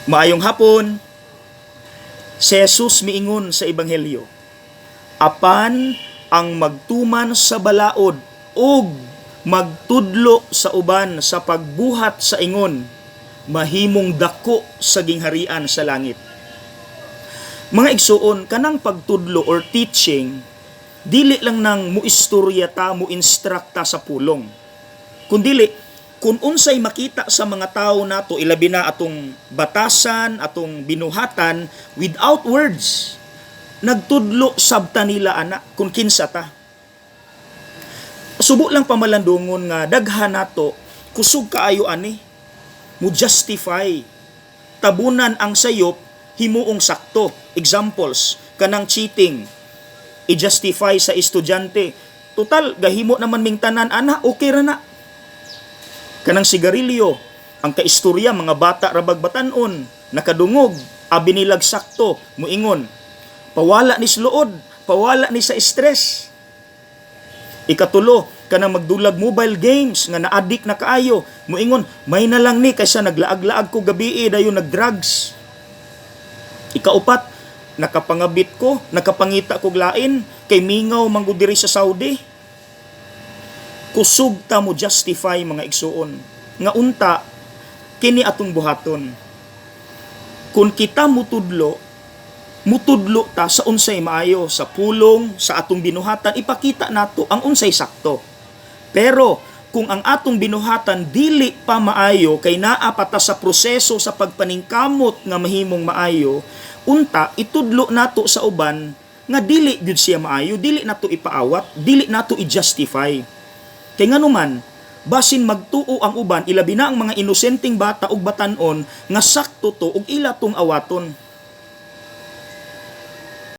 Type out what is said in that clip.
Maayong hapon. Si Jesus miingon sa Ebanghelyo, "Apan ang magtuman sa balaod ug magtudlo sa uban sa pagbuhat sa ingon, mahimong dako sa gingharian sa langit." Mga igsuon, kanang pagtudlo or teaching, dili lang nang muistorya ta, mo instruct ta sa pulong. Kundili, kung unsay makita sa mga tao nato, ilabi na atong batasan, atong binuhatan, without words, nagtudlo sabta nila ana kung kinsa ta. Subo lang pamalandungon nga daghan nato kusog kaayo ani mo justify, tabunan ang sayop, himuong sakto. Examples, kanang cheating, i-justify sa estudyante, "Total gahimo naman ming tanan ana, okay ra na." Kanang sigarilyo, ang kaistorya, mga bata rabag batanon, nakadungog, abi nilag sakto, muingon, "Pawala ni sa luod, pawala ni sa stress." Ikatulo, kanang magdulag mobile games nga na-addict na kaayo, muingon, "May na lang ni kaysa naglaag-laag ko gabi dayon nagdrugs." Ikaupat, "Nakapangabit ko, nakapangita kog lain kay mingaw man gud diri sa Saudi." Kusog ta mo justify, mga igsuon, nga unta kini atong buhaton. Kung kita mutudlo, mutudlo ta sa unsay maayo sa pulong, sa atong binuhatan, ipakita nato ang unsay sakto. Pero kung ang atong binuhatan dili pa maayo kay naa pa ta sa proseso sa pagpaningkamot nga mahimong maayo, unta itudlo nato sa uban nga dili gyud siya maayo, dili nato ipaawat, dili nato i-justify. Kay nganuman, basin magtuo ang uban, ilabi na ang mga inosenteng bata ug batan-on, nga sakto to ug ila tong awaton.